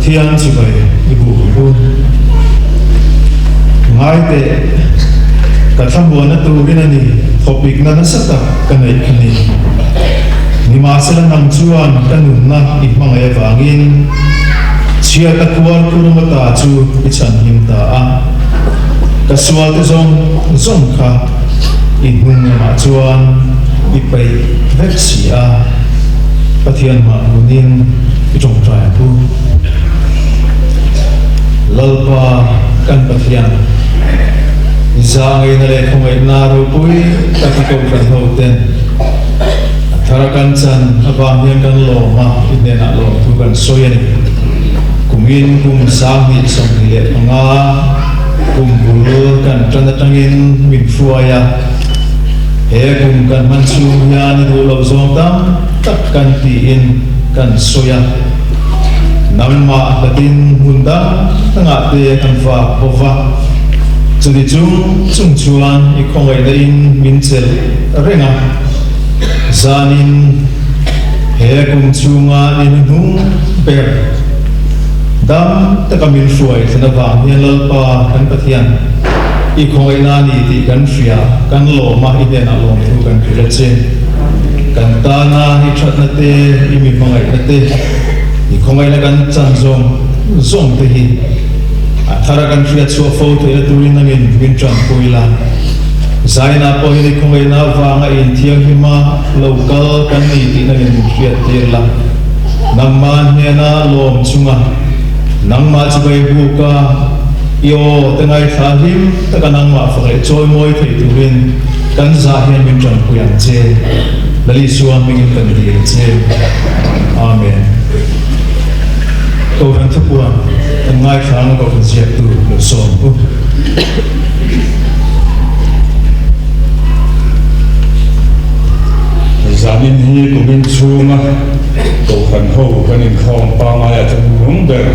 Pathian chibai i buk ang u. Ngai teh, ka thlamuanna turin a ni, thawpikna nasa tak ka neih a ni. Nimahsela nang chuan ka nunna i hmangaih avangin chhiat a kuar khur ata chu i chhanhim ta a. Ka sualte zawng zawng kha i hnung lamah chuan i peih vek si a, Pathian mah hmunin i tawngtai ang u. Lalpa kan Pathian, i zahngeina leh khawngaihna ropui tak i kohhran ho ten a thar a kan chan avang hian kan lawm a, i hnenah lawmthu kan sawi a ni. Kumin kum 2025 kum bul kan tan atangin min hruai a, he kum kan hman chhung hian i duh loh zawng tam tak kan tiin kan sawi a. Nangmah hlatin hmun dang dangah te kan vak bawk va, chuti chung chung chuan i khawngaihna in min chelh reng a. Zanin he kum chhunga i hnuhnung ber dam taka min hruai thlen avang hian Lalpa kan Pathian i khawngaihna a ni tih kan hria, kan lawm a, i hnenah lawmthu kan hrilh a che. Kan tana i thatna te, i mi hmangaihna te, i khawngaihna kan chan zawng zawng te hi a thara kan hriat chhuah fo theihna turin nangin min tanpui la. Zaina pawhin i khawngaihna avanga inthianghlim a lo kal kan ni tih nangin min hriat tir la. Nangmah hnena lawm chunga nangmah chu Baibuka i aw te ngaithla hlim taka nangmah fak leh chawimawi thei turin kan zah hian min tanpui ang che. Lal Isua hmingin kan dil che. Amen. Kohhran thupuan kan ngaithla ang a Kohhran ziaktu lo sawm u. Zanin hi kumin chhunga Kohhran ho kan inkhawm pangaia chuan lung ber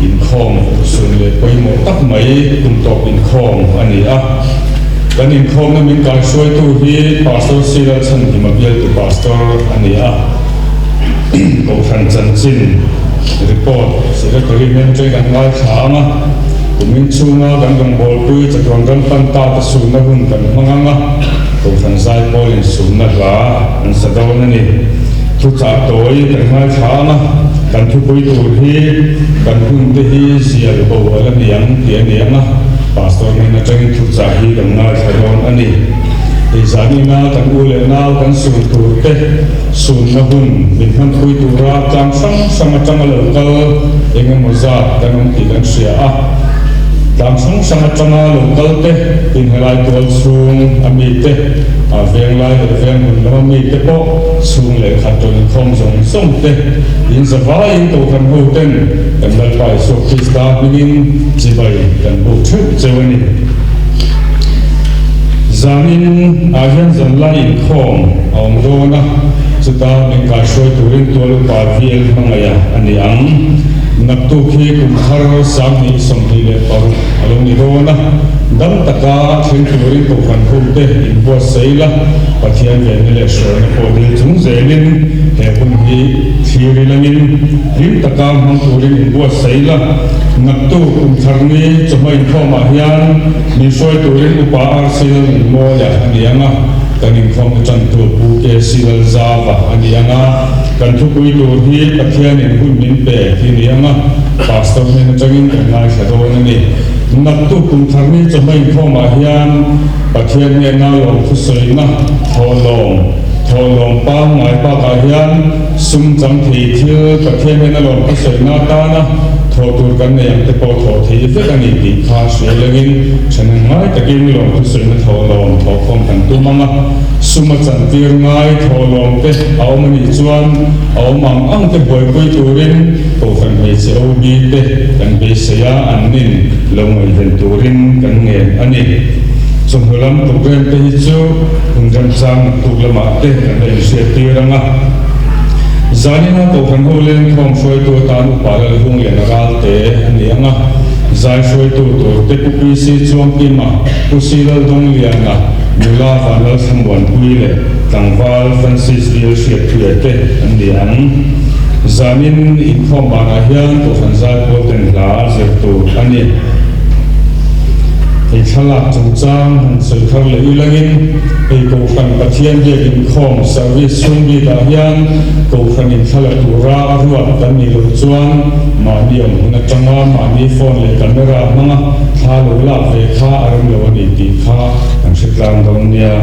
inkhawm sun leh pawimawh tak mai kum tawp inkhawm a ni a. Kan inkhawmna min kaihruaitu hi Pastor Cyril Chhanhima bialtu Pastor a ni a. Kohhran chanchin report Secretary hmel atangin kan ngaithla ang a. Kumin chhunga kan rawngbawlpui chatuan ram pan ta te sunna hun kan hmang ang a, Kohhran Zaipawlin sunna hla an sa dawn a ni. Thuchah tawi kan ngaithla ang a, kan thupui tur hi kan hun te hi zial bo a la ni ang tih a ni ang a, Pastor hnen atangin thuchah hi kan ngaithla dawn a ni. Hei zanina kan u leh nau kan sun tur te sunna hun min hmanpui tura tlang hrang hrang atanga lo kal eng emaw zat kan awm tih kan hria a. Tlang hrang hrang atanga lo kal te, inhelai tual chhung a mi te, a veng lai leh veng hmun lama mi te pawh chhung leh khat rawn inkhawm zawng zawng te, in zavaiin Kohhran ho ten kan Lalpa Isua Krista hmingin chibai kan buk theuh cheu a ni. Zanin ah hian zanlai inkhawm a awm dawn a, chuta min kaihruai turin tual upa VL hmangaih a ni ang. Naktuk hi kum thar 2026 a lo ni dawn a, dam taka thleng turin Kohhran hote inbuatsaih la, Pathian venna leh hruaina pawh dil chung zelin he hun hi thlir ilangin hlim taka hmang turin inbuatsaih la. Naktuk kum thar ni chawhma inkhawmah hian min hruai turin Upa RC Lalnunmawia a ni ang a, kan inkhawmna tantu Pu KC Lalzava a ni ang a, kan thupui tur hi Pathianin hun min pe hi ni ang a, Pastor hnen atangin kan ngaithla dawn a ni. Naktuk kum thar ni chawhma inkhawmah hian Pathian hnena lawmthusawina thawhlawm, thawhlawm pangngai bakah hian sum chang thei thil Pathian hnena lawmthusawina atana thawh tur kan nei ang te pawh thawh thei vek a ni tih kha hria lengin ṭhahnem ngai takin lawmthusawina thawhlawm thawhkhawm kan tum ang a. Sum a chantir ngai thawhlawm te a awm a nih chuan a awm ang ang te buaipui turin Kohhran hmeichhe OB te kan beisei a, an nin lo ngaihven turin kan ngen a ni. Chawhnu lam program te hi chu hun remchang naktuk lamah te kan la inhriat tir ang a. Zanina Kohhran ho lengkhawm hruaitu atan Upa Lalhung leh Ralte a ni ang a, zai hruaitu tur te Pu PC Chuangkima, Pu Si Laldawngliana, Nula Vanlalthlamuanpui leh Tlangval Francis Bial Hriatpuia te an ni ang. Zanin inkhawm banah hian Kohhran Zaipawl ten hla zir tur a ni. Hei thlalak chungchang han sawi thar leh ilangin hei Kohhran Pathian biak inkhawm service chhung bikah hian Kohhran inthla la tura a ruat kan nih loh chuan mahni awm hun atanga mahni phone leh camera hmanga thla lo lak ve kha a rem lo a ni tih kha kan hre tlang dawn nia.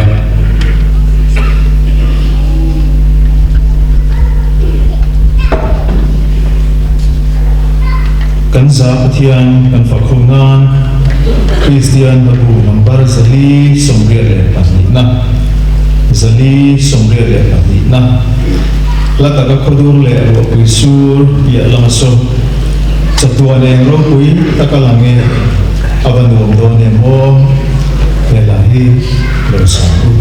Kan za Pathian kan fak ho nan Kristian hlabu number 482na, 482na, hla taka khawdur leh ruahpui sur piah lama saw chatuan eng ropui taka lang e a va nuam dawn em aw, he hla hi lo sang u.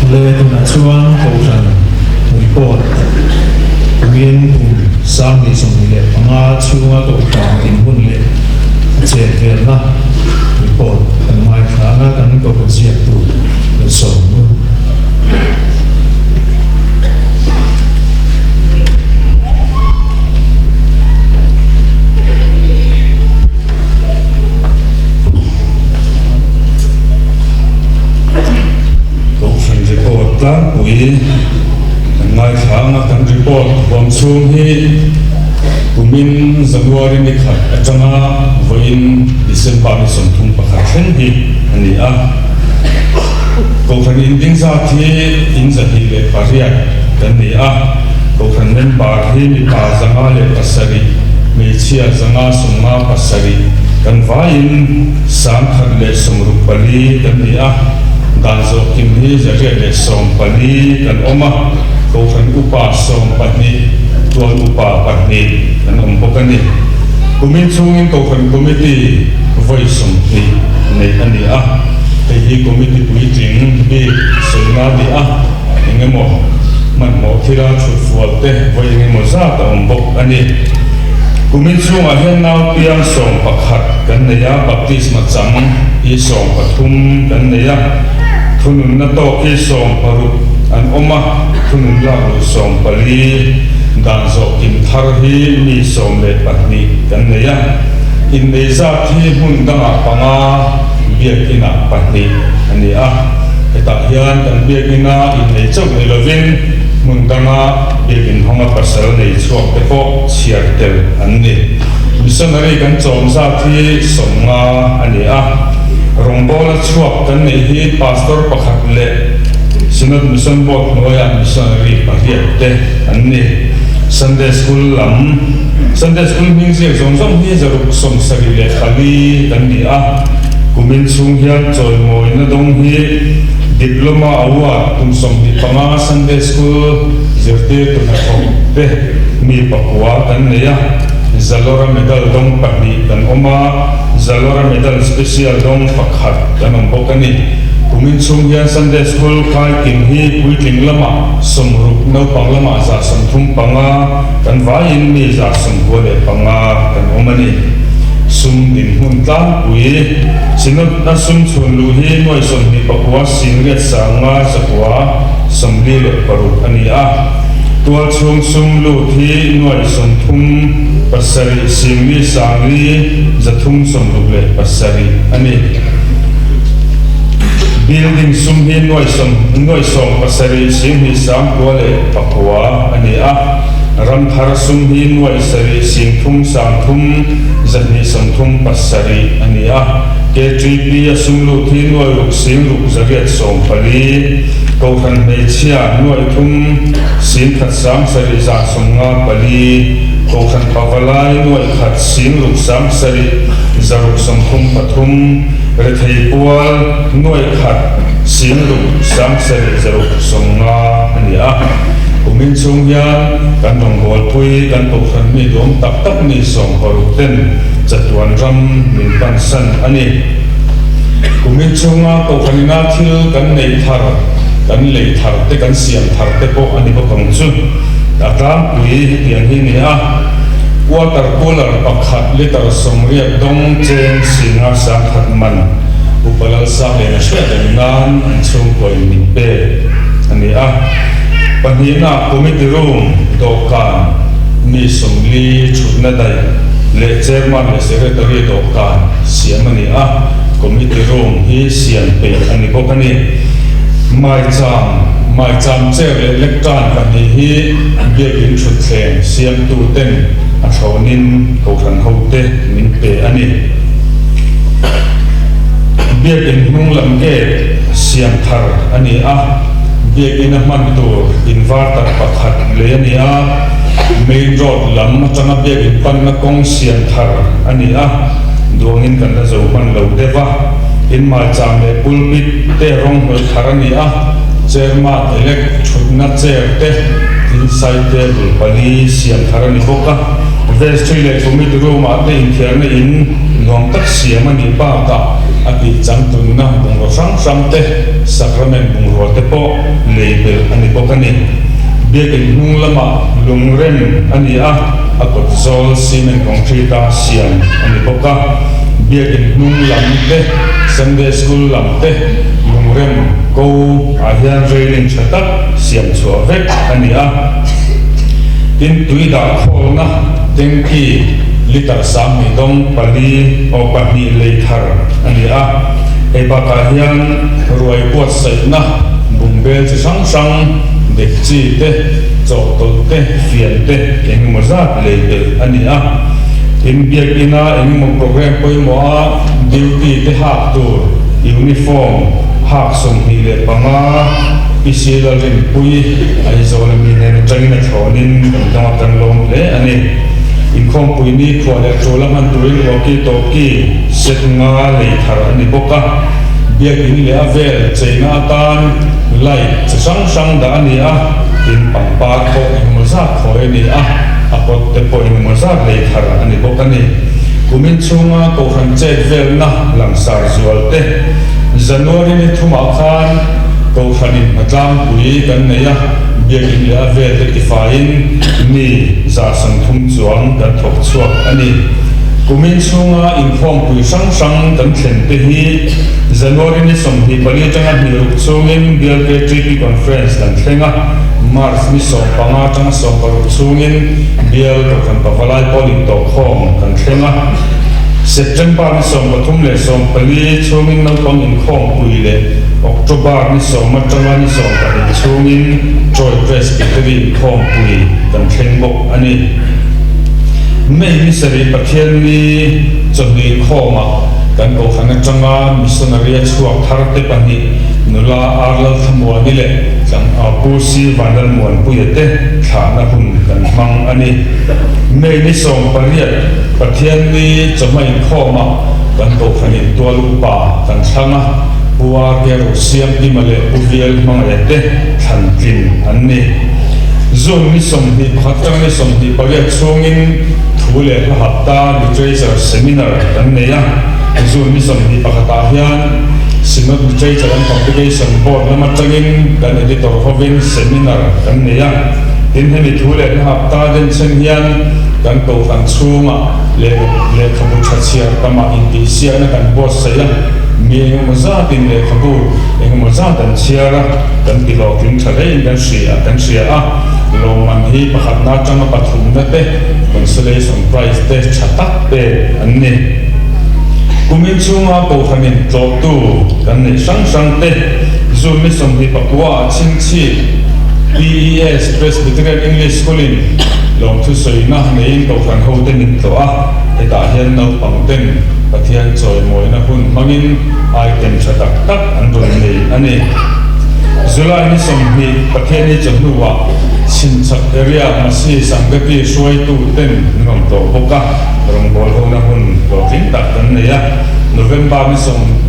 Le tunah chuan Kohhran report tumin kum 2025 chhunga Kohhran dinhmun leh a chet velna report kan ngaithla a, kan Kohhran ziaktu lo sawm u. tlangpui kan ngaithla ang a, kan report huam chhung hi kumin January ni khat atanga vawiin December ni 31 thleng hi a ni a. Kohhran inding zat hi in 208 kan ni a, Kohhran member hi mipa 507, hmeichhia 557 kan vaiin 164 kan ni a, dan zawh kim hi 814 kan awm a, Kohhran upa 12, tual upa pahnih kan awm bawk a ni. Kumin chhungin Kohhran Committee vawi 20 neih a ni a, hei hi Committee puitling bik sawina a ni a, eng emaw hmanhmawh thila chhut fual te vawi eng emaw zat a awm bawk a ni. Kumin chhungah hian nau piang 11 kan nei a, baptisma chang hi 13 kan nei a, thununna tawk hi 60 an awm a, thunun lak luh 14, dan zawh kim thar hi mi 12 kan nei a, innei zat hi hmun dangah panga, biakinah pahnih a ni a. Hetah hian kan biakina innei chauh ni lovin hmun danga biakin hawnga pasal nei chhuak te pawh chhiar tel an ni. Missionary kan chawm zat hi 50 a ni a. Rawngbawla chhuak kan neih hi Pastor pakhat leh Synod Mission Board hnuaiah missionary pariat te an ni. Sunday School lam Sunday School hming ziak zawng zawng hi 674 kan ni a. Kumin chhung hian chawimawina dawng hi Diploma Award kum 25 Sunday School zirtirtu hnathawk te mi pakua kan nei a, Zalora Medal dawng pahnih kan awm a, Zalora Medal Special dawng pakhat kan awm bawk a ni. Kumin chhung hian Sunday School kaikim hi puitling lamah 60, naupang lamah 135, kan vaiin mi 95 kan awm a ni. Sum dinhmun tlangpui, Synod a sum chhun luh hi nuai 29 singriat sanga zakua 46 a ni a. Tual chhung sum lut hi nuai 37 singli sangli 367 a ni. Building sum hi nuai sawm nuai 17 singli sangkua leh pakua a ni a. Ramthar sum hi nuai 7 singthum sangthum 237 a ni a. KTP a sum lut hi nuai ruk sing ruk 814, Kohhran hmeichhia nuai thum sing khat sang sarih 154, Kohhran pavalai nuai khat sing ruk sang sarih 633, Rethei pual nuai khat sing ruk sang sarih 690 a ni a. Kumin chhung hian kan rawngbawlpui kan Kohhran mi duam tak tak mi 60 ten chatuan ram min pansan a ni. Kumin chhunga Kohhranina thil kan neih thar, kan lei thar te, kan siam thar te pawh a ni bawk ang chu. A tlangpui hetiang hi a ni a, Water cooler pakhat litre 80 dawng cheng singa 10,000 man Upa Lalsang leh a hriat reng nan an chhungkuain min pek a ni a. Pahnihna committee room dawhkan mi 40 thutna daih leh chairman leh secretary dawhkan siam a ni a, committee room hi siam peih a ni bawk a ni. Maicham, maicham chair leh lectern pahnih hi biakin thutthleng siamtu ten a thlawnin kohhran hote min pe a ni. Biakin hnung lam gate siam thar a ni a, biakin a hman tur inverter pakhat lei a ni a, main road lam atanga biakin panna kawng siam thar a ni a, duangin kan la zo hman lo deuh a, in maicham leh pulpit te rawng hnawih thar a ni a, chairman elect thutna chair te tin side table pali siam thar a ni bawk a, vestry leh committee room ah te inthiarna in nuam tak siam a nih bakah a tih changtunna bungraw hrang hrang te sacrament bungrua te pawh lei belh a ni bawk a ni. Biakin hnung lamah lungrem a ni a, a kawt zawl cement concrete a siam a ni bawk a. Biakin hnung lam te, Sunday School lam te lungrem ko ah hian railing tha tak siam chhuah vek a ni a. Tin, tui dah khawlna tanky litre 2000 dawng pali aw pahnih lei thar a ni a. Hei bakah hian ruai buatsaihna. Bungbel chi hrang hrang, dekchi te, chawhtawlh te, fian te eng emaw zat lei belh a ni a. Tin, biakina eng emaw program pawimawha duty te hak tur uniform hak 25 PC Lalrinpuii Aizawl ami hnen atangin a thlawnin kan dawng a kan lawm hle a ni. Inkhawmpui ni khuah leh tul a hman turin walkie talkie set nga lei thar a ni bawk a. Biakin leh a vel cheina atan light chi hrang hrang dah a ni a, tin pangpar pawh engemaw zat khawi a ni a, a pot te pawh engemaw zat lei thar a ni bawk a ni. Kumin chhunga Kohhran chet velna langsar zual te January ni thumah khan Kohhranin hnatlangpui kan nei a, biakin leh a vel te tifaiin mi 130 chuang kan thawk chhuak a ni. Kumin chhunga inkhawmpui hrang hrang kan thlen te hi January ni 24 atanga hniruk chhungin Bial KTP Conference kan thleng a, March ni 15 atanga 16 chhungin Bial Kohhran Pavalai pawl intawhkhawm kan thleng a, September ni 13 leh 14 chhungin naupang inkhawmpui leh October ni 10 atanga ni 12 chhungin Troy Presbytery inkhawmpui kan thleng bawk a ni. May ni sarih Pathianni chawhnu inkhawmah kan Kohhran atanga missionary a chhuak thar te pahnih nula R Lalthlamuani leh Pu Si Vanlalmuanpuia te thlahna hun kan hmang a ni. May ni 18 Pathianni chawhma inkhawmah kan Kohhranin tual upa kan thlang a, Pu RK Rosiamkima leh Pu Vial Hmangaih te thlan tlin an ni. June ni 21 atanga ni 28 chhungin thu leh hla hapta Literature Seminar kan nei a. June ni 21 ah hian Synod Literature and Publication Board lam atangin kan editor hovin seminar kan nei a. Tin, hemi thu leh hla hapta denchhen hian kan kohhran chhungah lehkhabu tha chhiar tamah intihsiakna kan buatsaih a. Mi engemaw zatin lehkhabu engemaw zat an chhiar a, kan ti hlawhtling tha hlein kan hria kan hria a, lawmman hi pakhatna atanga pathumna te, consolation prize te tha tak pek an ni. Kumin chhunga Kohhranin tlawhtu kan neih hrang hrang te, June ni 29 ah chhingchhip PES, Presbyterian English School-in lawmthu sawina neiin Kohhran hote min tlawh a, hetah hian naupang ten Pathian chawimawina hun hmangin item tha tak tak an rawn nei a ni. July ni 20 Pathianni chawhnuah Chhimchhak area Masi Sangati hruaitu ten an rawn tlawh bawk a, rawngbâwl hona hun hlawhtling tak kan nei a. November ni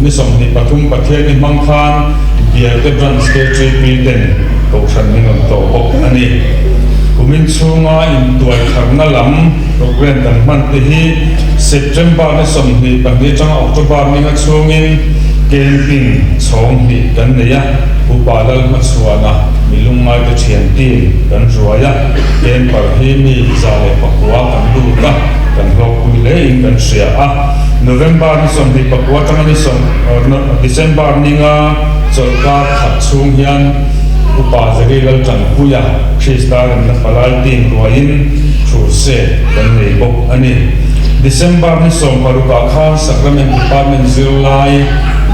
ni 23 Pathianni hmang khan Biate Branch KTP ten Kohhran min rawn tlawh bawk a ni. Kumin chhunga intuai tharna lam program kan hman te hi September ni 22 atanga October ni nga chhungin camping chhawng hnih kan nei a, Upa Lalhmachhuana mi lungngaite thian team kan ruai a, camper hi mi 109 kan lut a, kan hlawkpui hlein kan hria a. November ni 29 atanga ni sawm December ni nga chawlhkar khat chhung hian Upa Zeri Laltanpuia Krista remna palai team ruaiin Crusade kan nei bawk a ni. December ni 16 ah khan Sacrament Department zirlai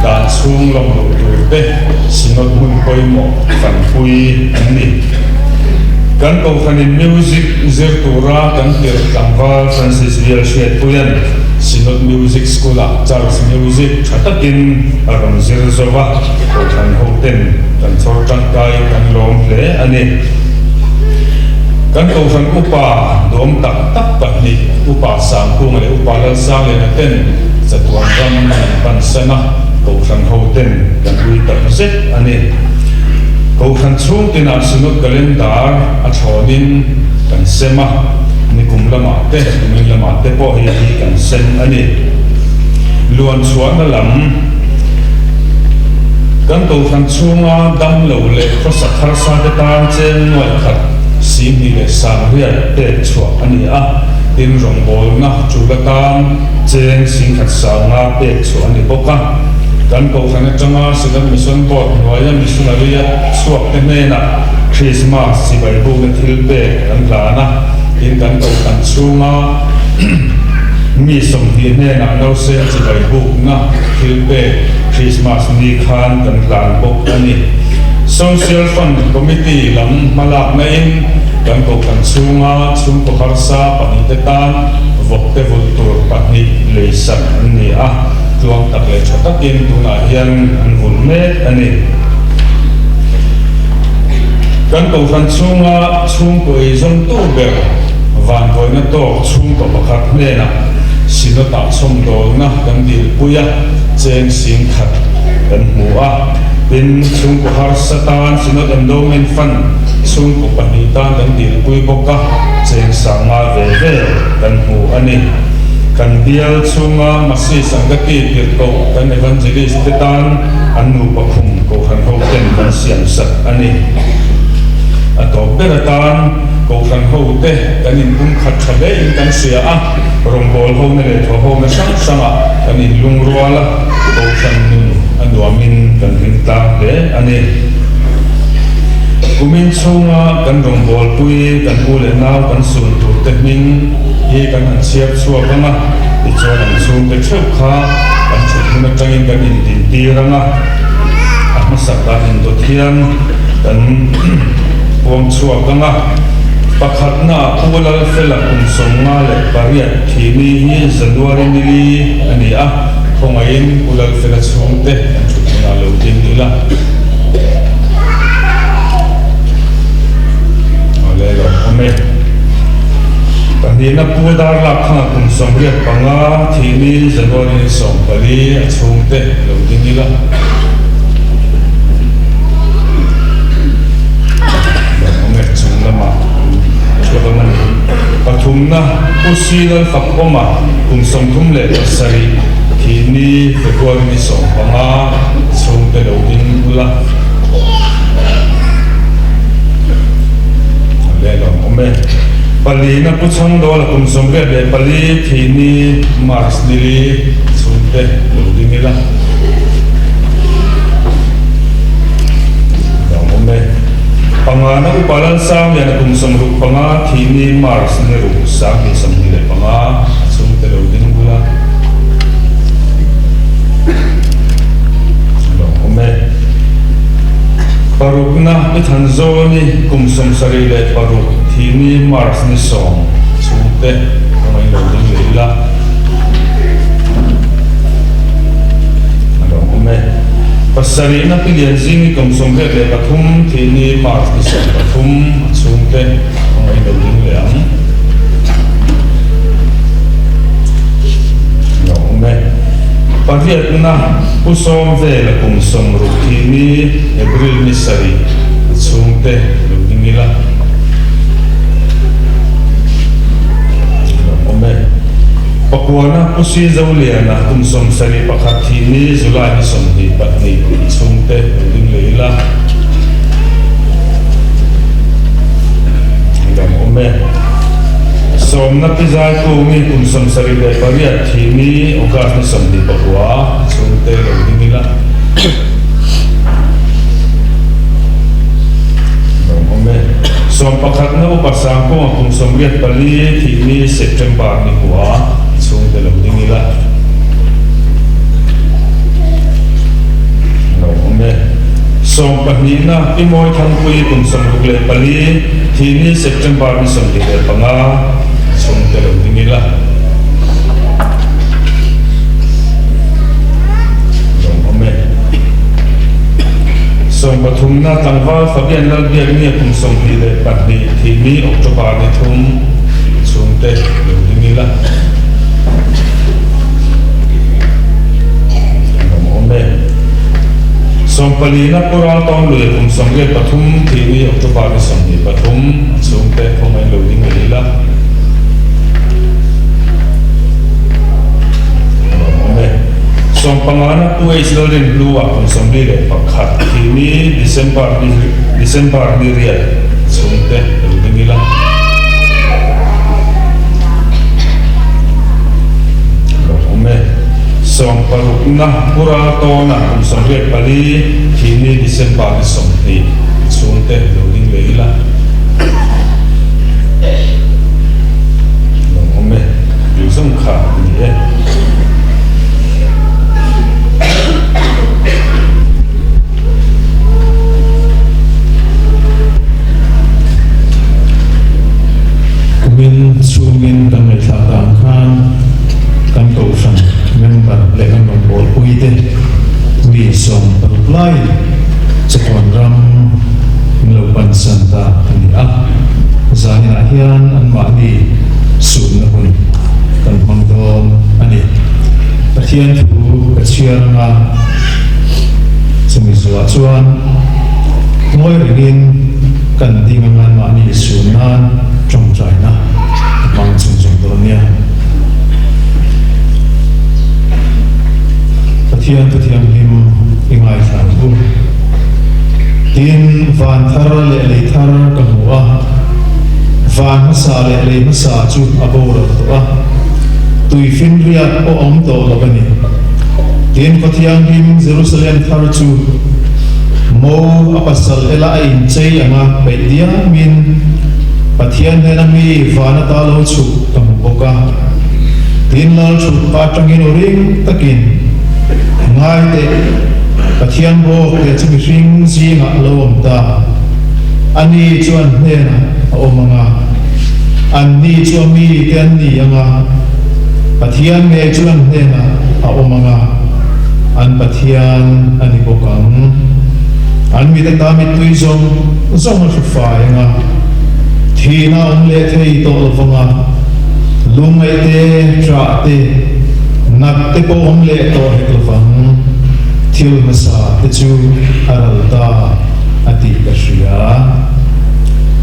dan chhung lawm loh tur te Synod hmun pawimawh fanpui an ni. Kan Kohhranin Music zir tura kan tirh tlangval Francis Vial Hriatpuia'n Synod Music School-ah Church Music tha takin a rawn zir zo va, Kohhran hoten kan chhawr tangkai kan lawm hle a ni. Kan Kohhran Upa dawm tak tak pahnih, Upa Sangkunga leh Upa Lalsangliana ten chatuan ram an pansan a, Kohhran hoten kan ui tak zet a ni. Kohhran chhung tinah Synod Calendar a thlawnin kan sem a, nikum lamah te, kumin lamah te pawh hei hi kan sem a ni. Luan chhuahna lam Kan Kohhran chhunga dam lo leh khawsak harsa te tan cheng nuaih khat 20,000 pek chhuah a ni a, tin rawngbawlna tul atan cheng 10,500 pek chhuah a ni bawk a. Kan Kohhran atanga Synod Mission Board hnuaia missionary a chhuak te hnenah Krismas chibai bukna thil pek kan hlan a, tin kan Kohhran chhunga mi 20 hnenah nausen chibai bukna thil pek Krismas ni khan kan hlan bawk a ni. Social Fund Committee lam hmalakna in kan kohhran chhunga chhungkaw harsa pahnihte tan vawkte vulh tur pahnih leisak an ni a, tluang tak leh tha takin tunah hian an vulh mek a ni. Kan kohhran chhunga chhungkaw eizawmtu ber vanduaina tawk chhungkaw pakhat hnenah Synod-ah chhawmdawlna kan dilpui a, cheng sing khat kan hmu a. Tin, chhungkaw harsa tan Synod Endowment Fund chhungkaw pahnih tan kan dilpui bawk a, cheng sanga ve ve kan hmu a ni. Kan bial chhunga Masi Sangati tirhkoh kan Evangelist te tan an nupa khum Kohhran ho ten kan siam sak a ni. A tawp ber atan Kohhran ho te kan inpumkhat tha hle in kan hria a, Rawngbâwl hona leh thawhhona hrang hrangah kan inlungrual a, Kohhran nun a nuamin kan hlim tlang hle a ni. Kumin chhunga kan rawngbâwlpui kan u leh nau kan sun turte hming hi kan han chhiar chhuak ang a, tichuan an chhungte theuh kha kan thut hmun atangin kan indintir ang a, a hmasak dan indawt hian kan puang chhuak ang a. Pakhatna Pu Lalfela kum 58 thihni hi January nili a ni a, khawngaihin Pu Lalfela chhungte kan thut hunah lo ding ila. Awle lo awm e. Pahnihna Pu Darlak Khanga kum 85 thihni January ni 14 a chhungte lo ding ila. Awm e, chung lamah thu awm a ni. Pathumna, Pu Sri Lalfakawma kum 37 thihni February ni 15 chhungte lo ding ula. Lehlam awm e. Palina, Pu Chhangdawla kum 84 thihni March ni li chhungte lo ding ila. Lawm awm e. Pangana upa Lalsangliana kum 65 thihni March ni ruk 2025 a chhungte lo ding bula. Lawm awm e. Parukna Pi Thanzawni kum 76 thihni March ni 10 chhungte kawngin lo ding leh ila. A lawm awm e. Pasarihna Pi Lianzingi kum 83 thihni March ni 13 a chhungte kawngin lo ding leh ang. A lawm awm e. Pariatna Pu Sawmvela kum 60 thihni April ni 7 a chhungte lo ding ila. A lawm awm e. Pakuana Pu Sri Zoliana kum 71 thihni July ni 22 a chhungte lo ding leh ila. Lawm awm e. Sawmna Pi Zaikungi kum 78 thihni August ni 29 a chhungte lo ding ila. Lawm awm e. Sawmpakhatna Upa Sangkunga kum 84 thihni September ni kua chhungte lo ding ila. Lawm awm e. Sawmpahnihna Pi Mawi Thangpui kum 64 thihni September ni 25 chhungte lo ding ila. Lawm awm e. Sawmpathumna Tlangval Fabian Lalbiaknia kum 22 thihni October ni 3 chhungte lo ding ila. Lawm awm e. Sawmpalina Pu Raltawnluia kum 83 thihni October ni 23 a chhungte khawngaih lo ding leh ila. Lawm awm e. Sawmpangana Pu H Lalrinhlua kum 41 thihni December ni December ni riat chhungte lo ding ila. Lawm awm e. Sawmparukna Pu Raltawna kum 84 thihni December ni 20 chhungte lo ding leh ila. Lawm awm e. Tih zawng kha a ni e. laiin chatuan ram min lo pansan ta a ni a. Zaninah hian anmahni sunna hun kan hmang dawn a ni. Pathian thu ka chhiar anga chumi zuah chuan ngawi rengin kan ding anga anmahni sun nan tawngtaina ka hmang chung zawng dawn nia. Pathian thu thianghlim i ngaithla ang u. Tin, van thar leh lei thar ka hmu a, van hmasa leh lei hmasa chu a boral tawh a, tui finriat pawh awm tawh lo a ni. Tin, khaw thianghlim Jerusalem thar chu mo a pasal ela a inchei anga peih diamin Pathian hnena mi van ata lo chhuk ka hmu bawk a. Tin, Lal chhuk atangin aw ring takin, Ngai teh, Pathian bawk teh chu mihring zingah a lo awm ta. Ani chuan hnenah a awm ang a, anni chu a mite an ni ang a, Pathian ngei chuan hnenah a awm ang a, an Pathian a ni bawk ang. An mit ata mittui zawng zawng a hru fai ang a, thihna a awm leh thei tawh lo vang a, lungngaih te, ṭah te, nat te pawh awm leh tawh hek lo vang. Thil hmasa te chu a ral ta a tih ka hria.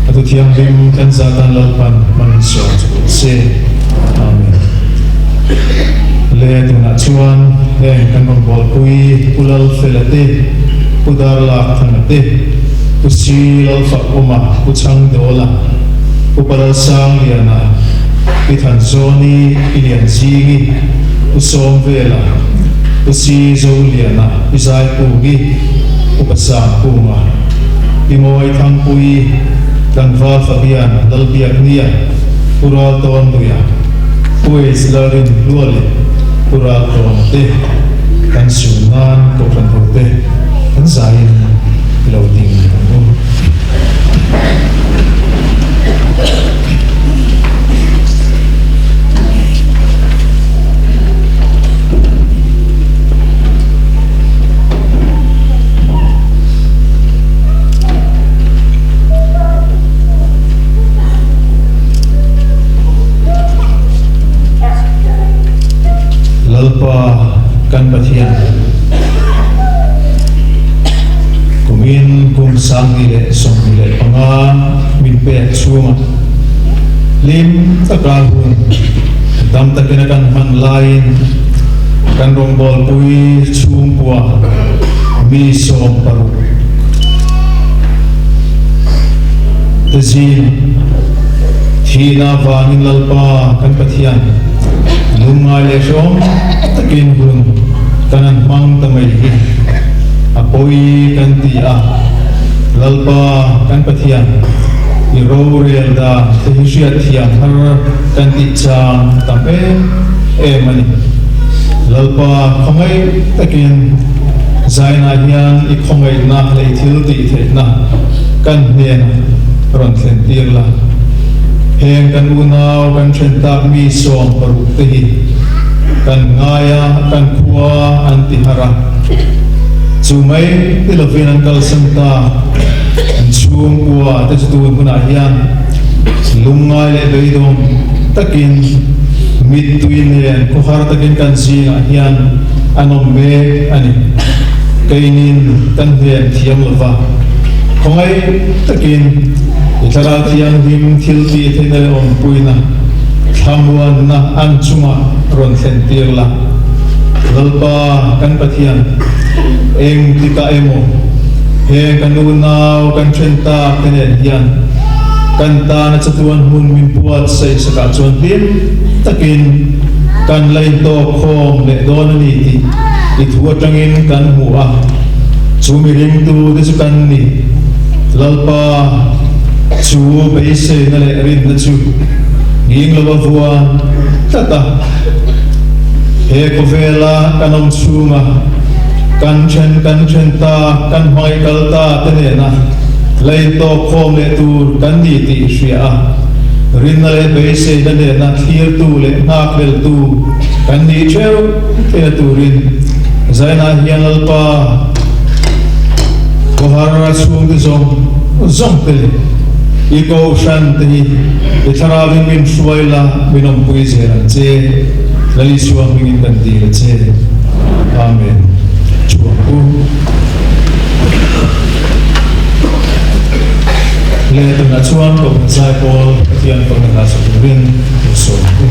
A thu thianghlim kan zatan Lalpan hman sawm chu rawh se. Amen. Le tunah chuan heng kan rawn bawlpui Pu Lalfela te, Pu Darlakthanga te, Pu Si Lalfakawma, Pu Chhangdawla, Pu Palalsangliana, Pi Thanzawni, Pi Lianzingi, Pu Sawmvela, Pu Si Zoliana, Pi Zaipungi, Upa Sangkunga, Pi Mawi Thangpuii, Tlangval Fabian Lalbiaknia, Pu Raltawnluia, Pu Ace Lalrinhlua leh Pu Raltawna te kan sun nan Kohhran hote kan zaiin i lo ding ang u. Lalpa kan Pathian, kumin kum 2025 min pek chhungah hlim taka hun dam takin a kan hman laiin kan rawngbawlpui chhungkua mi 60 te zing thihna avangin Lalpa kan Pathian lungngai leh hrehawm takin hun kan an hmang ta mai hi a pawi kan ti a, Lalpa kan Pathian i rorel dan te hi hriatthiam har kan tih chang tam em em a ni. Lalpa khawngaih takin Zainah hian i khawngaihna leh i thil tih theihna kan hnenah rawn thlen tir la. Heng kan unau kan then tak mi 60 te hi kan ngai a, kan khua an ti har a. Chu mai ti lovin an kalsan ta. An chhungkua te chu tun hunah hian lungngai leh beidawng takin mittui nen khawhar takin kan zingah hian an awm mek a ni. Keinin kan hnem thiam lo va, khawngaih takin i Thlarau Thianghlim thil tih theihna leh awmpuina thlamuanna an chungah rawn thlen tir la. Lalpa kan Pathian, eng tikah emaw he kan unau kan then tak te nen hian kan tana chatuan hmun min buatsaih sakah chuan hlim takin kan la intawk khawm leh dawn a ni tih i thu atangin kan hmu a, chu mi ringtu te chu kan ni. Lalpa, chu beiseina leh rinna chu nghing lo a vuan tlat a, he khawvela kan awm chhunga kan then kan then ta, kan hmangaih kal ta te nena la intawk khawm leh tur kan ni tih i hria a. Rinna leh beiseina nena thlirtu leh nghakhleltu kan nih theuh theihna turin Zainah hian Lalpa thar a chhungte zawng zawng te leh i kohhran te hi i thlarauin min hruai la, min awmpui zel ang che. Lal Isua hmingin kan dil a che. Amen. Chhuak u. Leh tunah chuan Kohhran Zaipawl Pathian Fakna hla sa turin in sawm u.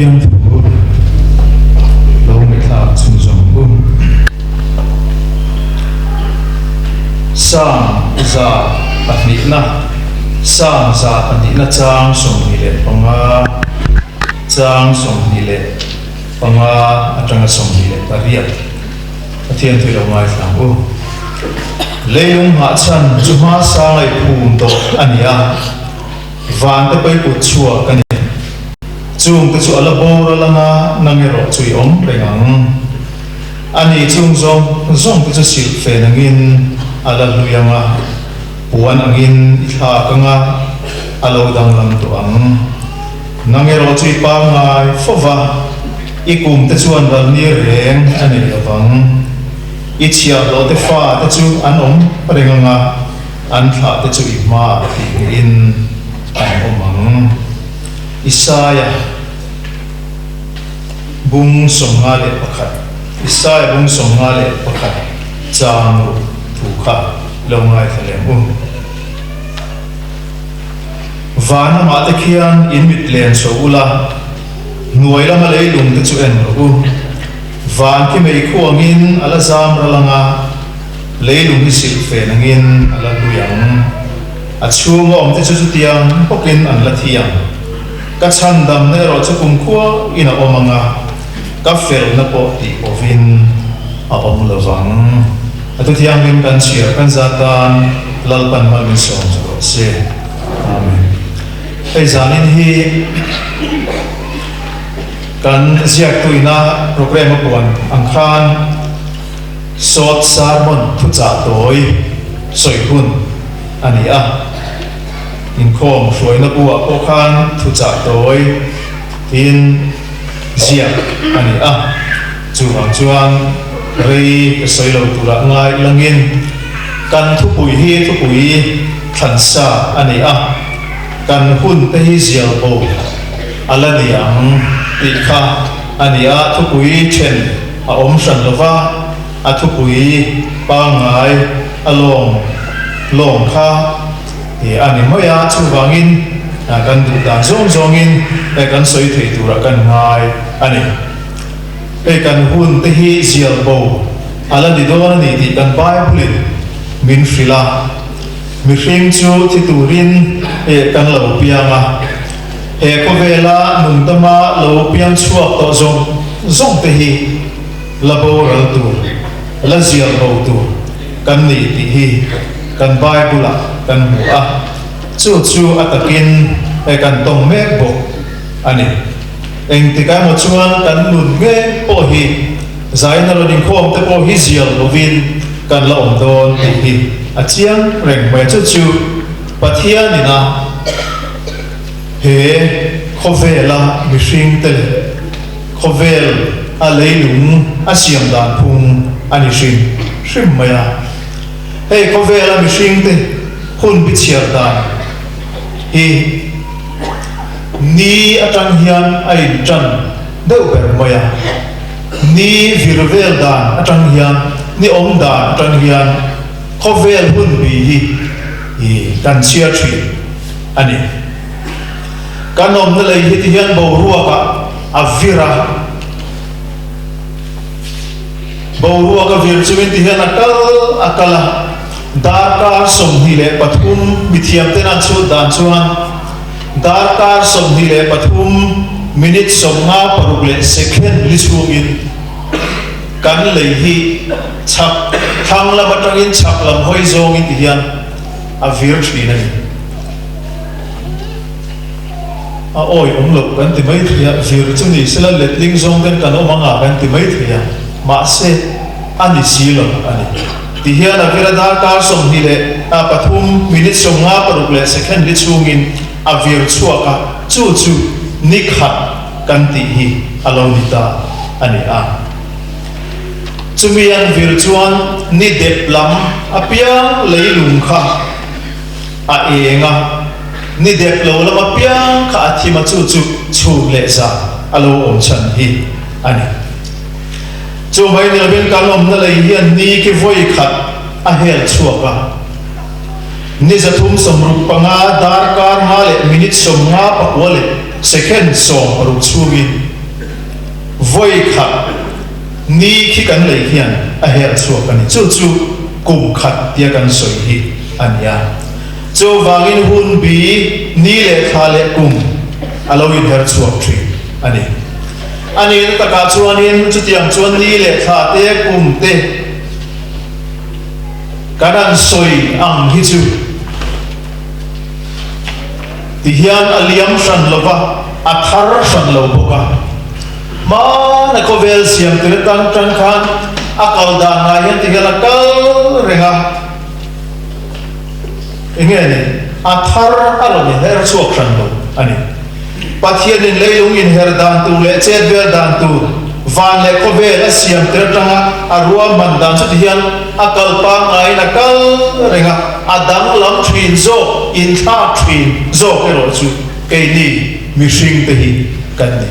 Pathian thu lo ngaihthlak chhunzawm u. Psalm 102na Psalm 102na chang 25 chang 25 atanga 28 Pathian thu lo ngaithla ang u. Leilung nghahchhan chu hmasa ngaihphum tawh a ni a. Van te pawi kut chhuak a ni. Chung te chu a la boral anga nang erawh chu i awm reng ang. A ni chung zawng zawng te chu silh fen angin a la hlui anga, puan angin i thlak anga a lo danglam tawh ang. Nang erawh chu i pangngai fo va, i kum te chuan ral ni reng a nei lovang. I chhiahhlawh te fa te chu an awm reng anga, An thlah te chu i hmaah tih ngeiin an awm ang. Isaia bung 51 Isaia bung 51 chang ruk thu kha lo ngaithla lem u. Van lamah te khian in mit len chho ula, hnuai lama leilung te chu en rawh u. Van khi meikhuangin a la zam ral anga, Leilung hi silh fen angin a la hlui ang. A chhunga awmte chu chutiang bawkin an la thi ang. Ka chhandamna erawh chu kumkhua in a awm ang a, ka felna pawh tih pawhin a awm lo vang. A thu thianghlim kan chhiar kan zat tan Lalpan mal min sawm chu rawh se. Amen. Hei zanin hi kan ziaktuina programme a puan ang khan, Short sermon thuchah tawi sawi hun a ni a, inkhawm hruaina buah pawh khan thuchah tawi tiin ziak a ni a, chuvang chuan rei ka sawi lo turah ngai langin kan thupui hi thupui thlansa a ni a, kan hun te hi zial bo a la ni ang tih kha a ni a, thupui then. A awm hran lo va, a thupui pangngai a lawng lawng kha a ni mai a, chuvangin kan duh dan zawng zawngin kan sawi thei turah kan ngai a ni. Hei kan hun te hi zial bo a la ni dawn a ni tih kan Bible-in min hrilh a, mihring chu thi turin kan lo piang a, He khawvela nungdama lo piang chhuak tawh zawng zawng te hi la boral tur, la zial bo tur kan ni tih hi kan Bible-ah kan hmu a, chu chu a takin kan tawng mek bawk a ni. Engtikah emaw chuan kan nun ngei pawh hi zaina rawn inkhawm te pawh hi zial lovin kan la awm dawn tih hi a chiang reng mai a, chu chu Pathianin a. He khawvela mihringte leh khawvel a leilung a siam dan phung a ni hrim hrim mai a. Hei khawvela mihringte hun bi chhiar dan hi ni atang hian a intan deuh ber mai a. Ni vir vel dan atang hian, ni awm dan atang hian khawvel hun bi hi kan chhiar thin. a ni. Kan awmna lei hi ti hian boruakah a vir a, boruak a vir chungin ti hian a kal a kal a, darkar 23 mithiamten an chhut dan chuan darkar 23 minute 56 leh second li chhungin kan lei hi chhak thlang lam atangin chhak lam hawi zawngin ti hian a vir thin a ni. A awi awm loh kan ti mai thei a, vir chu ni sela letling zawng ten kan awm anga kan ti mai thei a, mahse a ni si lo a ni. Ti hian a vir a darkar 23 minute 56 leh second li chhungin a vir chhuak a, chu chu ni khat kan tih hi a lo ni ta a ni a. Chumi an vir chuan ni dep lam apiang leilung kha a eng a, ni dep lo lam apiang kha a thim a, chu chu chhun leh zan a lo awm chhan hi a ni. Chu mai ni lovin kan awmna lei hian ni khi vawi khat a hel chhuak a, ni 365 darkar nga leh minute 59 leh second 60 chhungin. Vawi khat ni khi kan lei hian a her chhuak a ni. Chu chu kum khat tia kan sawi hi a ni a. Chuvangin hun bi ni leh thla leh kum a lo inher chhuak thin a ni. A nihna takah chuanin chutiang chuan ni leh thla te kum te kan han sawi ang hi chu tihian a liam hran lo va, a thar hran lo bawk a. Hmana khawvel siam tir atang tang khan a kal dan ngai hian tihian a kal reng a. Enge ni? A thar a rawn inher chhuak hran lo a ni. Pathianin leilung inher dan tur leh chet vel dan tur, van leh khawvel a siam tir atanga a ruahman dan chu tihian a kal pangngaiin a kal reng a, a danglam thin zawk, inthlak thin zawk erawh chu keini mihringte hi kan ni.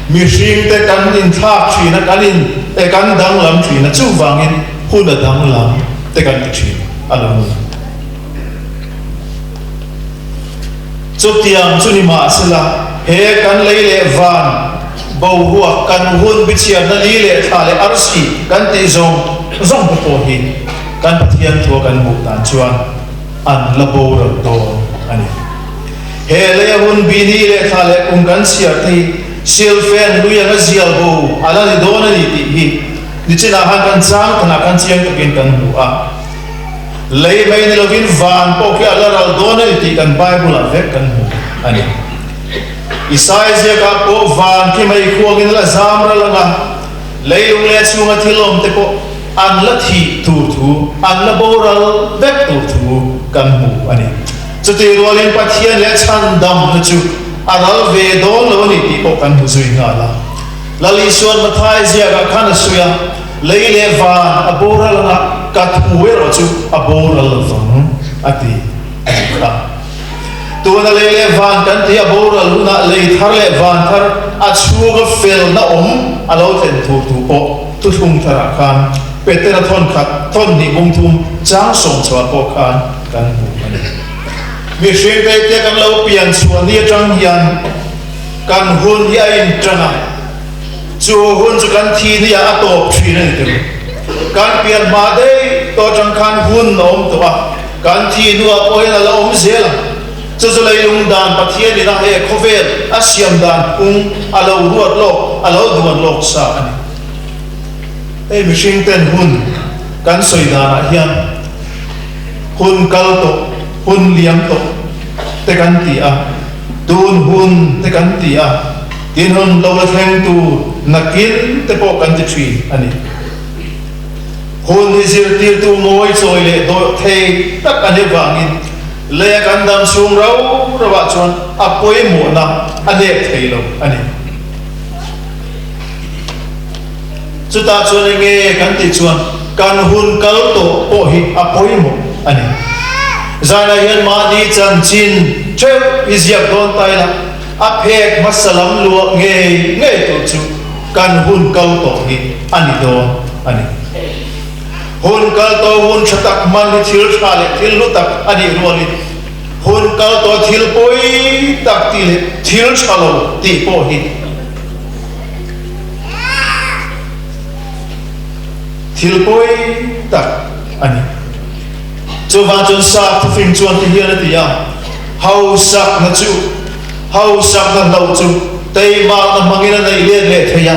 Mihringte kan inthlak thin a, kan in kan danglam thin a, chuvangin hun a danglam te kan ti thin a lo ni. Chutiang chu ni mahsela, he kan lei leh van boruak kan hun bichhiarna li leh thla leh arsi kan tih zawng zawng te pawh hi kan Pathian thua kan hmuh dan chuan an la boral dawn a ni. He leia hun bi ni leh thla leh kum kan chhiar te hi silfen lui anga zial bo a la ni dawn a ni tih hi nichinah khan kan chang thanah khan chiang takin kan hmu a. Lei mai ni lovin van pawh khi a la ral dawn a ni tih kan Bible-ah vek kan hmu a ni. Isaiah ziakah pawh van khi mei khuangin a la zam ral ang a, leilung leh a chhunga thil awm te pawh an la thih tur thu, an la boral vek tur thu kan hmu a ni. Chutih rualin Pathian leh chhandamna chu a ral ve dawn lo a ni tih pawh kan hmu zui nghal a. Lal Isuan Mathai ziakah khan a sawi a, Lei leh van a boral anga ka thu erawh chu a boral lovang, a ti a nih kha. Tuna lei leh van kan tih a boral hunah lei thar leh van thar a chhunga felna awm a lo thlen tur thu pawh thuthlung tharah khan Petera thawn khat, thawn hnih bung thum chang sawm chhuah pawh khan kan hmu a ni. Mihring te kan lo pian chhuah ni atang hian kan hun hi a intan a. Chu hun chu kan thi nia a tawp thin a ni tilo. Kan pian hma daih tawh atang khan hun a awm tawh a, kan thi hnuah pawh hian a la awm zel ang. Chu chu leilung dan Pathian ina he khawvel a siam dan phung a lo ruat lawk, a lo duan lawk sa a ni. Hei mihring ten hun kan sawi danah hian hun kal tawh, hun liam tawh te kan ti a, tun hun te kan ti a. Tin hun lo la thleng tur nakin te pawh kan ti thin a ni. Hun hi zirtirtu ngawi chawi leh dawih thei tak a ni vangin leia kan dam chhung rau rauah chuan a pawimawhna a nep thei lo a ni. Chutah chuan enge kan tih chuan kan hun kal tawh pawh hi a pawimawh a ni. Zanah hian mahni chanchin theuh hi ziak dawn ta ila, A phek hmasa lam luah ngei ngei tur chu kan hun kal tawh hi a ni dawn a ni. Hun kal tawh hun tha tak hman hi thil tha leh thil hlu tak a nih rualin hun kal tawh thil pawi tak tih leh thil tha lo tih pawh hi thil pawi tak a ni. Chuvang chuan sap thufing chuan ti hian a ti a. Hausakna chu hausakna hloh chu teimakna hmangin a neih let leh thei a,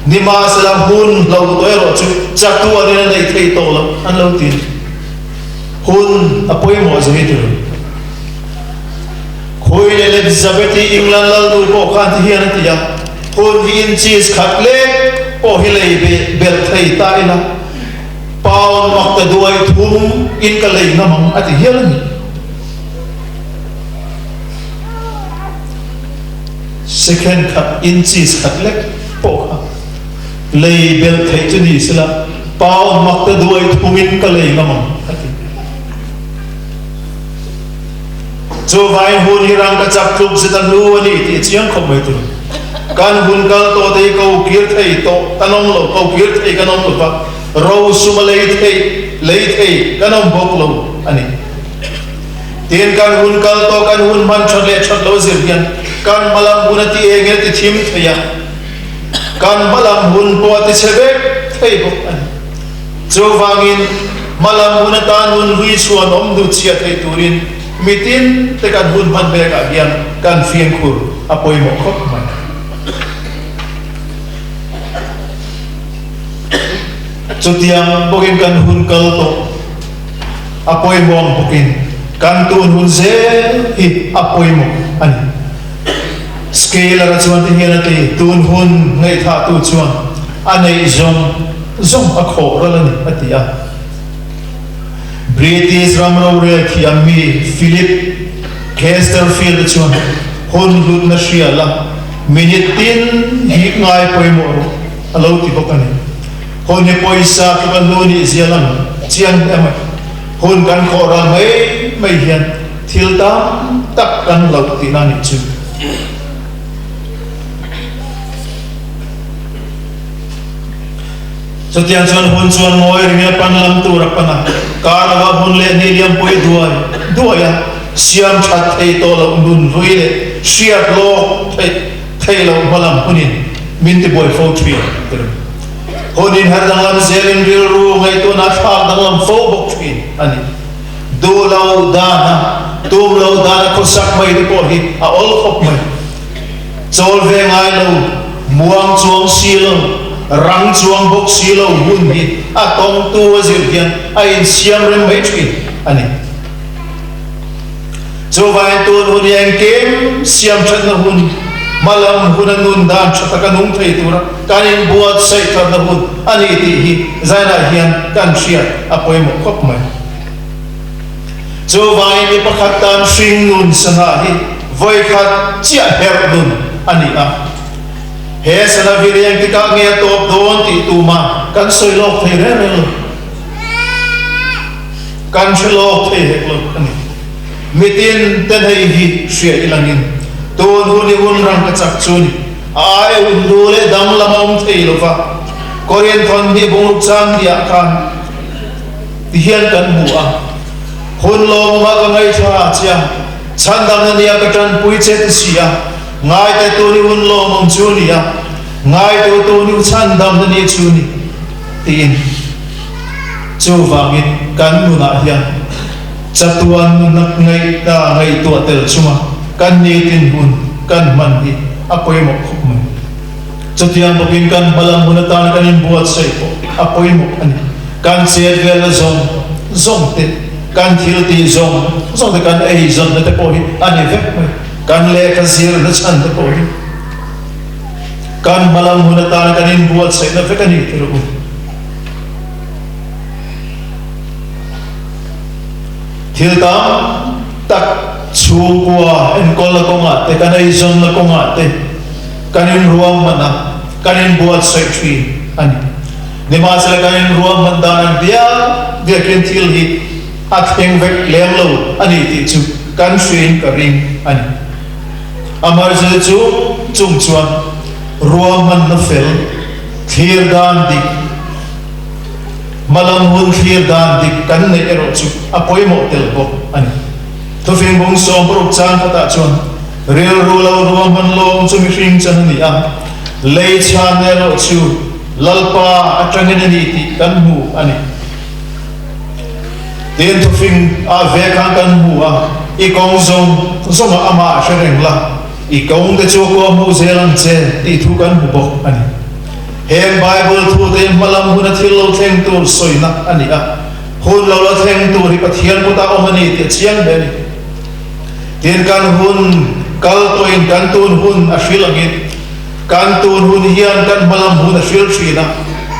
nimahsela hun hloh tawh erawh chu chatuanin a neih theih tawh loh an lo ti. Hun a pawimawh zui tur. Queen Elizabeth-i England lalnu pawh khan ti hian a ti a, Hun hi inches khat lek pawh hi lei belh thei ta ila, Pound makta duai thum in ka lei ngam ang a ti hial a ni. Second khat inches khat lek pawh kha lei belh theih chu ni sela pound makta duai thum in ka lei ngam ang a ti. Chuvain hun hi rang ka chak tluk zet a hnu a ni tih a chiang khawp mai tur. Kan hun kal tawh te hi ko kir thei tawh kan awm lo, ko kir thei kan awm lo va, ro sum a lei thei, lei thei kan awm bawk lo a ni. Tin, kan hun kal tawh kan hun hman that leh that lo zir hian kan hmalam hun a ti eng nge ti thim thei a. Kan hmalam hun pawh a tichhe vek thei bawk a ni. Chuvangin, hmalam hun atan hun hlui chhuan awm duh chhiah thei turin mitin te kan hun hman vekah hian kan fimkhur a pawimawh khawp mai. Chutiang bawkin kan hun kal tawh a pawimawh ang bawkin kan tun hun zel hi a pawimawh a ni. Scaler-a chuan ti hian a ti, Tun hun ngaihthahtu chuan a neih zawng zawng a khawh ral a ni, a ti a. British ram rorel thiam mi Philip Chesterfield-a chuan hun hlutna hria la, minute tin hi ngai pawimawh rawh, a lo ti bawk a ni. Hun hi pawisa tluk a hlu nih zia lang chiang em a. Hun kan khawh ral mai mai hian thil tam tak kan loh tihna nih chu. Chutiang chuan hun chuan ngawi ringin a pan lam tur a pan a, kar lova hun leh ni liampui duai duai a, siam that thei tawh loh nun hlui leh hriat lawk theih theih loh hmalam hunin min ti buai fo thin ti ring. Hun inher danglam zelin rilru ngaihtuahna a thlak danglam fo bawk thin a ni. Duh lo dana, tum lo dana khawsak mai te pawh hi a awl khawp mai. Chawl ve ngai lo, muang chuang si lo, rang chuang bawk si lo hun hi a tawngtu a zir hian a insiam rem mai thin a ni. Chuvangin tun hun hi engkim siam thatna hun, hmalam huna nun dan tha taka nung thei tura kan inbuatsaih thatna hun a ni tih hi zainah hian kan hriat a pawimawh khawp mai. Chuvangin mi pakhat tan hring nun sana hi vawikhat chiah herh nun a ni a. He sana vir engtikah nge a tawp dawn tih tumah kan sawi lawk thei reng reng lo. Kan hre lawk thei hek lo a ni. Mitin te nei hi hria i langin tun hun i hun rang ka chak chu ni. A ai hun lu leh dang lam a awm thei lo va. Korinthon hi bungruk chang tihah khan ti hian kan hmu a, Hun lawmawmah ka ngaihthla che a, chhandamna nia ka tanpui che ti si a, ngaite tun i hun lawmawm chu ni a, ngaitu tun i chhandamna ni chu ni, tiin. Chuvangin kan nunah hian chatuan nunna ngaihna ngaihtuah tel chunga kan nitin hun kan hman hi a pawimawh khawp mai. Chutiang bawkin kan hmalam hun atan kan inbuatsaih pawh a pawimawh a ni. Kan chet velna zawng zawng te, kan thil tih zawng zawng te, kan ei zawnna te pawh hi a ni vek mai. Kan lehkha zirna chhan te pawh hi kan hmalam hun atan kan inbuatsaihna vek a ni tirh u. Thil tam tak chhungkua enkawlna kawngah te, kan eizawnna kawngah te kan inruahman a, kan inbuatsaih thin a ni. Nimahsela kan inruahman dan ang biak biakin thil hi a thleng vek lem lo a ni tih chu kan hriin ka ring a ni. Amaherawhchu chung chung chuan ruahmanna fel, Thlir dan dik, Hmalam hun thlir dan dik kan neih erawh chu a pawimawh tel bawk a ni. Thufing bung 60 chang khatah chuan, Rilru lo ruahman lawm chu mihring chan a ni a, lei chhan erawh chu Lalpa atangin a ni tih kan hmu a ni. Tin thufing ah ve khan kan hmu a, I kawng zawng zawngah amah hre reng la, I kawng te chu kaw hmuh zel ang che tih thu kan hmu bawk a ni. Heng Bible thu te hmalam huna thil lo thleng tur sawina a ni a, hun lo la thleng tur hi Pathian kutah awm a ni tih a chiang hle a ni. Tin kan hun kal tawhin kan tun hun a hril angin kan tun hun hian kan hmalam hun a hril thin a,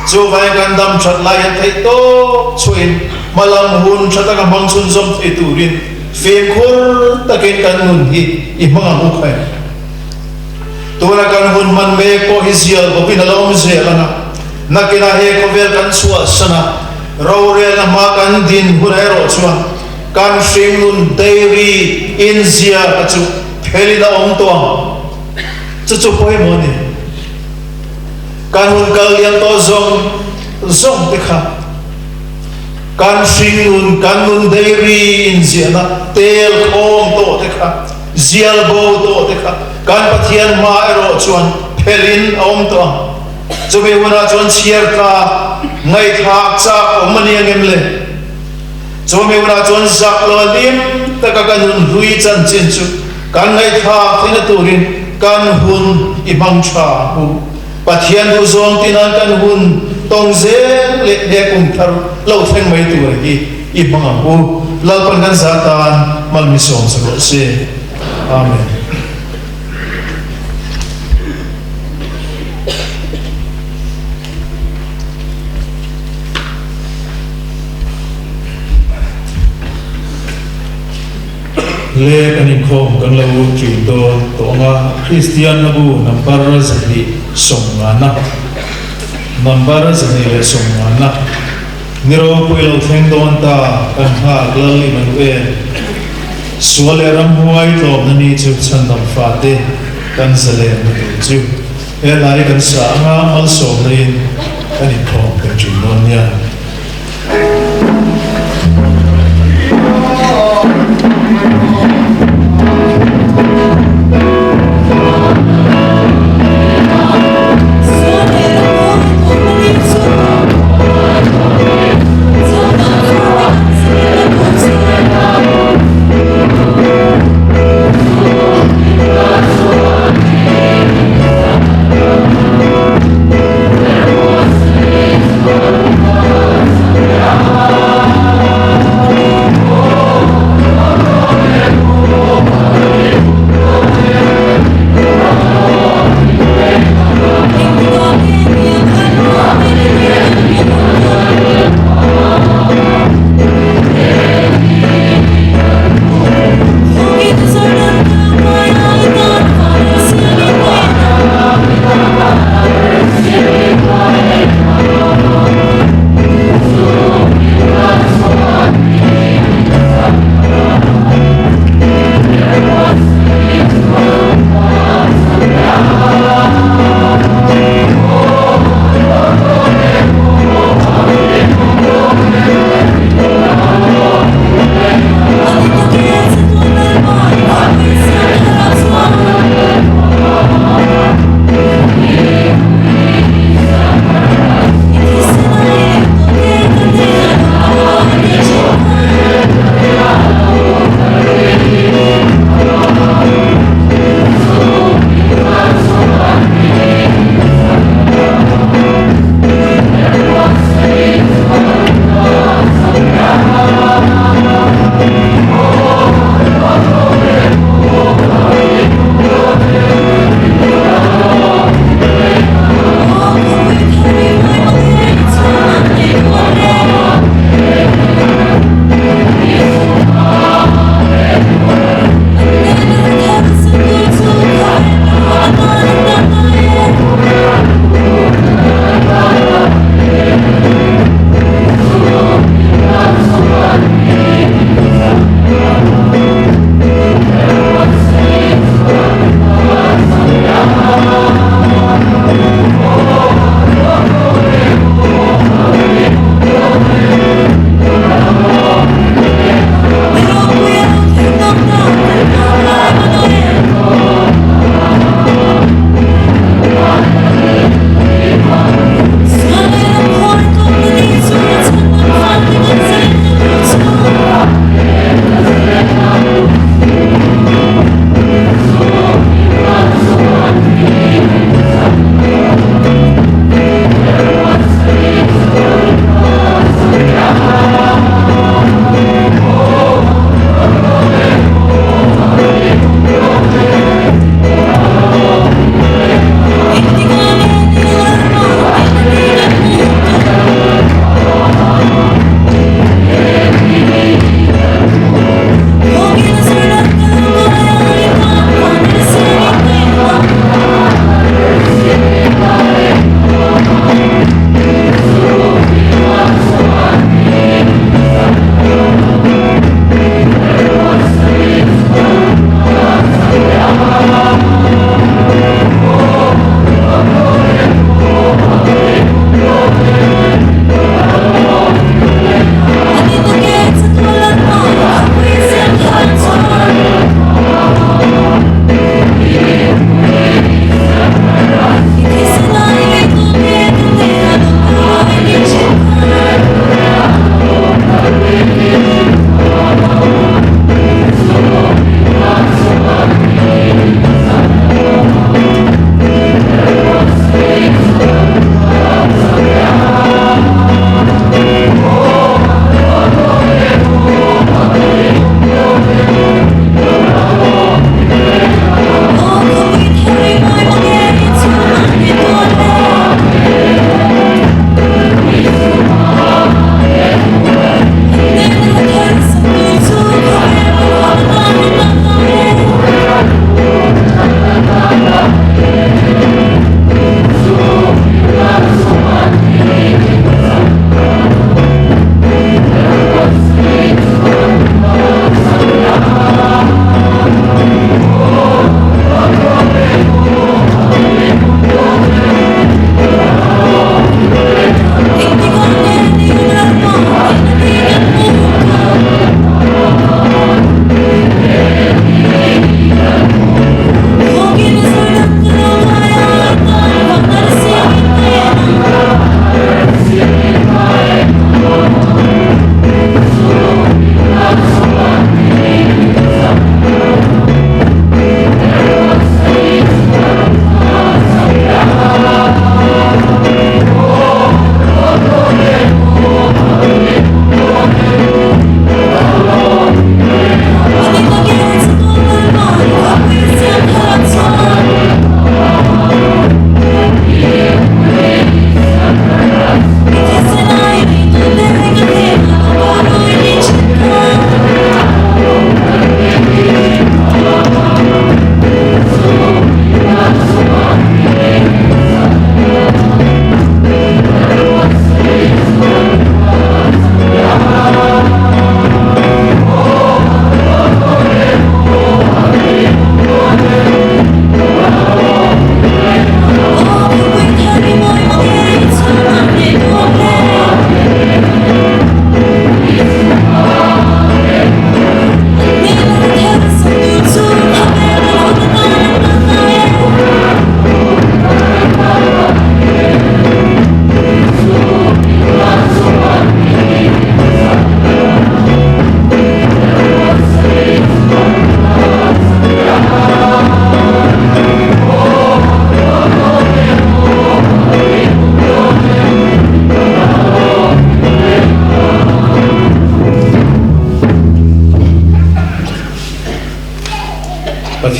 chuvangin kan dam that lai hian theih tawp chhuahin hmalam hun tha taka hmang chhunzawm thei turin Fimkhur takin kan nun hi i hmang ang u khaih. Tuna kan hun hman mek pawh hi zial bawkin a lo awm zel ang a, nakinah he khawvel kan chhuahsan a, rorelna hma kan din hunah erawh chuan kan hringnun diary inziak a chu phelin a awm tawh ang. Chu chu pawimawh a ni. Kan hun kal liam tawh zawng zawng te kha. Kan hringnun, kan nun diary inziahna tel khawm tawh te kha, zial bo tawh te kha kan Pathian hma erawh chuan phelin a awm tawh ang. Chumi hunah chuan chhiar tlak, ngaihthlak chak awm a ni angem le? Chumi hunah chuan zak lo a hlim taka kan hun hlui chanchin chu kan ngaihthlak theihna turin kan hun i hmang tha ang u. Pathian duhzawng tinan kan hun tawng zel leh he kum thar lo thleng mai tur hi i hmang ang u. Lalpan kan za tan malmi sawm sa rawh se. Amen. Le kan inkhawm kan lo ṭin dawn tawh ang a, Kristian Nabu number 250, number 250, ni ropui lo thleng dawn ta kan nghak Lal Immanuel, sual leh ramhuai tlawmna ni chu chhandam fate kan zalenna tur chu he lai kan sa anga malsawmna in kan inkhawm kan ṭin dawn nia.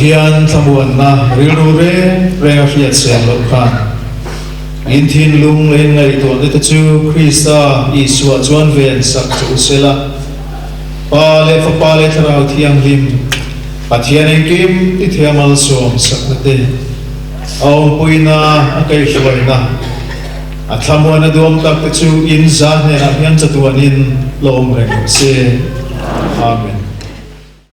Pathian thlamuanna rilru reng reng a hriat seng loh khan in thinlung leh in ngaihtuahna te chu Krista Isua chuan ven sak che u sela. Pa leh Fapa leh Thlarau Thianghlim, Pathian engkim ti thei a malsawm sakna te, a awmpuina, a kaihhruaina, a thlamuana duam tak te chu in za hnenah hian chatuanin la awm reng rawh se. Amen.